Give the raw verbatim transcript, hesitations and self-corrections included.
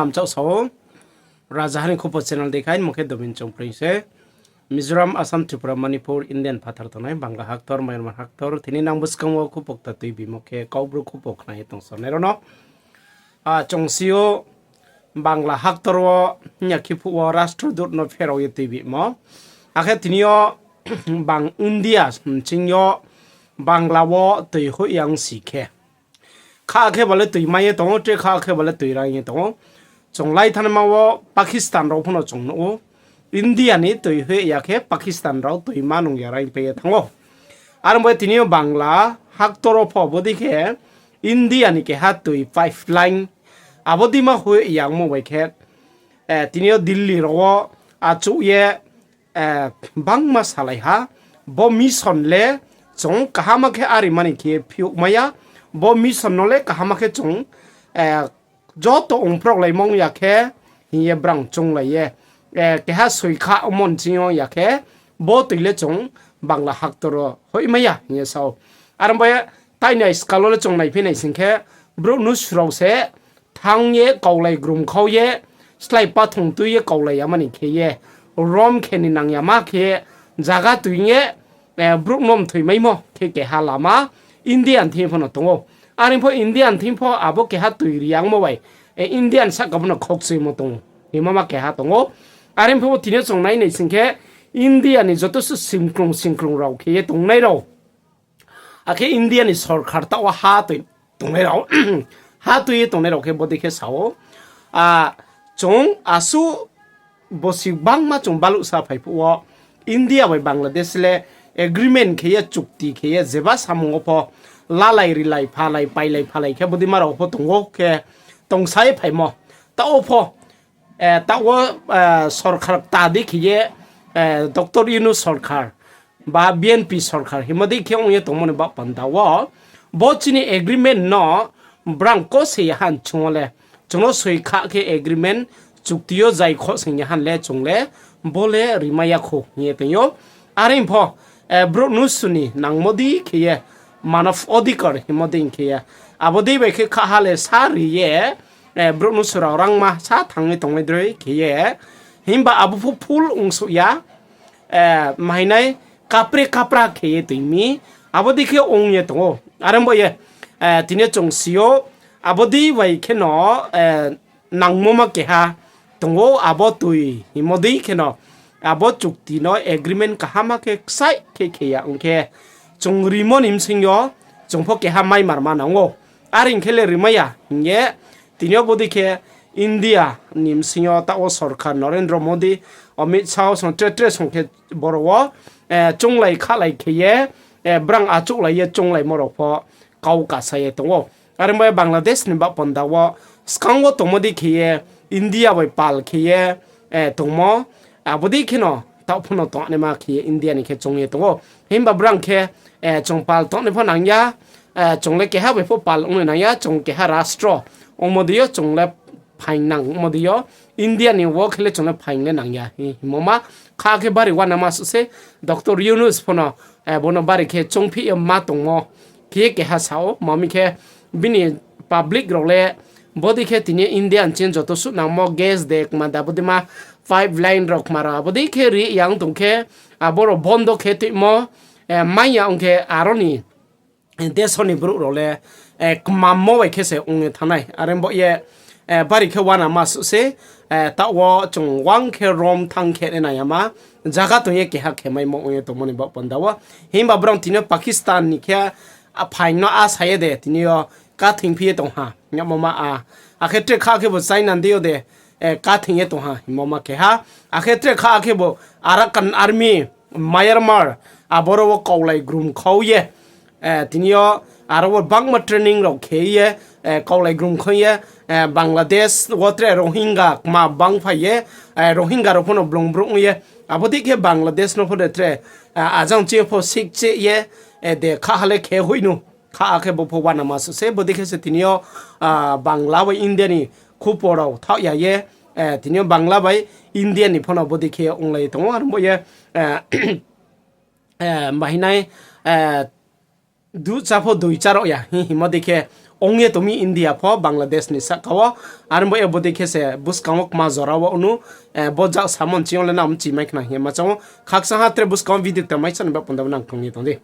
Hamchak sao, Rajaha ni Khupo channel dei khe, aini mung khe Dobin Chongpreng se. Mizoram, Assam, Tripura, Manipur, Indian phathar tongnai, Bangla haktor, Myanmar haktor, tini nang bwskang wo khupo kta tuibimo khe, Kaubru khupo khna ye tong sor nai rao no. A, chung si ou, Bangla haktor wo, hing ya khe phuh wo, Rastrodut no pherao ye tuibimo. Akhe tini yo, bang India, bsing yo, Bangla wo tui hoih ya ong si khe. Kha khe ba le tui mai ye tong ou, tre kha khe ba le tui rang ye tong ou. Chung lai thanngma wo Pakistan rao pho no chung nuh ou. India ni tui hoih ya khe Pakistan rao tui ma nung ya rang pai ye thanng ou. Are ong bai tini yo Bangla haktor wo pho bodei khe India ni keha tui pipeline. Abo dei ma hoih ya ongmo bai khe, eh, tini yo Delhi rao wo achouh ye, eh, bangma salai ha, bo mission le chung kaham khe arimani khe phiouhmai ya, bo mission no le kaham khe chung, eh, joto ongphroklaimung ya khe hing ye brang chounglai ye, eh, keha soi kha omo ni sing yo ya khe, bo tui le chung Bangla haktor wo hoihmai ya hing ye sa ou. Are ong bai tainai skal wo le chung naiphi nai sing khe, brouh nusu rao se thanng ye kaulai grumkhau ye, slái pathung tui ye kaulai yamani khe ye, rom khe ni nang yama khe, zaga tui ye, eh, brouh no mthoi maimo khe keha lama Indian thing pho no tong ou. Are pho Indian thing pho abo keha tui ri yangmo bai, eh, Indian sahka pho no khokchuimo tong ou. Himama keha tong ou. Are pho tini yo chung nai nai sing khe India ni joto suh singklung singklung rao khe ye tongnai rao. Akhe India ni sorkar taoh wo ha tui tongnai rao, ha tui ye tongnai rao khe bodei khe sa ou. A, chung asuh bosi bangma chung baluh sa phai phuh wo India bai Bangladesh le agreement khe ye, chukti khe ye, jeba samung wo pho lalai rilai phalai pailai phalai khe bodei ma rao pho tong ou khe tongsa ye phaimo. Taoh wo pho, eh, taoh wo, eh, sorkar kta dei khe ye, eh, Doctor Yunus sorkar ba B N P sorkar hingmo dei khe ong ye tongmo ni baoh panda wo, bo chini agreement no brang kose ya han chung wo le, chung no soi kha khe agreement chukti yo zai khohsing ya han le chung le, bo le rimai ya khou hing ye tong ou. Are pho, eh, brouh nusu ni nangmo dei khe ye, manav odhikar hingmo dei khe ye, abo dei bai khe khaha le sa ri ye, eh, brouh nusu rao rangma sa thanng ye tonglai droi khe ye, himba abo pho full ongsouh ya, eh, mahinai kapre kapra khe ye tui mi, abo dei khe ong ye tong ou. Are ong bai ye, eh, tini yo chung si ou, abo dei bai kheno, eh, nangmo ma keha tong ou, abo tui hingmo dei kheno, abo chukti no agreement kaham khe ksaih khe khe ya ong khe, chung rimo ni bsing yo chung pho keha mai mar ma nang ou. Are ong khe le rimai ya hing ye, tini yo bodei khe India ni bsing yo taoh wo sorkar Narendra Modi, Amit Shah song tre tre song khe boro wo, eh, chounglai khalai khe ye, eh, brang achouhlai ye chounglaimo rao pho kau kasa ye tong ou. Are ong bai Bangladesh ni baoh panda wo skang wo tongmo dei khe ye, India bai pal khe ye, eh, tongmo, abo dei kheno taoh pho no tongnaima khe ye India ni khe choung ye tong ou. Himba brang khe, eh, chung pal tongnai pho nang ya, eh, chung le keha bai pho pal ongnai nang ya, chung keha rastro ongmo dei yo chung le phaing nangmo dei yo, India ni wo khe le chung le phaing le nang ya hingmo ma, kha khe bari uanama suh se, Doctor Yunus pho no, eh, bo no bari khe choungphi ye ma tongmo khe ye keha sa ou, ma mi khe bini public rao le, bodei khe tini India ni ching joto suh nangmo gas de kma da, bodei ma pipeline rao kma rao, abo dei khe ri ya ong tong khe, abo rao bondo khe tuimo, eh, mai ya ong khe aro ni, eh, deso ni brouh rao le, eh, kmammo bai khe se ong ye thanng nai. Are ong bai ye, eh, bari khe uanama suh se, eh, taoh wo chung uang khe rom thanng khe nai nang yama, zaga tong ye keha khe maimo ong ye tongmo ni baoh panda wo. Himba brang tini yo Pakistan ni khe, a phaing no a sa ye de, tini yo kathing phi ye tong ha, hingmo ma a. Akhe tre kha khe bo China ni dei yo de, eh, kathing ye tong ha, hingmo ma keha. Akhe tre kha khe bo Arakan Army, Myanmar, aboro wo kaulai grumkhau ye, eh, tini yo aro wo bangma training rao khe ye, eh, kaulai grumkhau ye, eh, Bangladesh wo tre Rohingya kma bang phai ye, eh, Rohingya rao pho no blung brouh ong ye, abo dei khe Bangladesh no pho de tre, eh, ajang chi pho sikche ye, eh, de khaha le khe hoih nu. Kha akhe bo pho uanama suh se, bodei khe se tini yo, ah, Bangla bai India ni khupo rao thaoh ya ye, eh, tini yo Bangla bai India ni pho no bodei khe onglai tong ou, aro bo ye, eh, eh, bahinai, eh, Duh chá pho doi chá rao ya hing hingmo dei khe ong ye tong mi India pho Bangladesh ni sahka wo. Are bo ye bo dei khe se buskang wo kma jora wo onu, bo jak samo nching yo le nang mchi mai khna hing ye ma chang ou. Khakchang ha tre buskang wo video kta mai chá ni ba panda bo nang khlung ye tong di.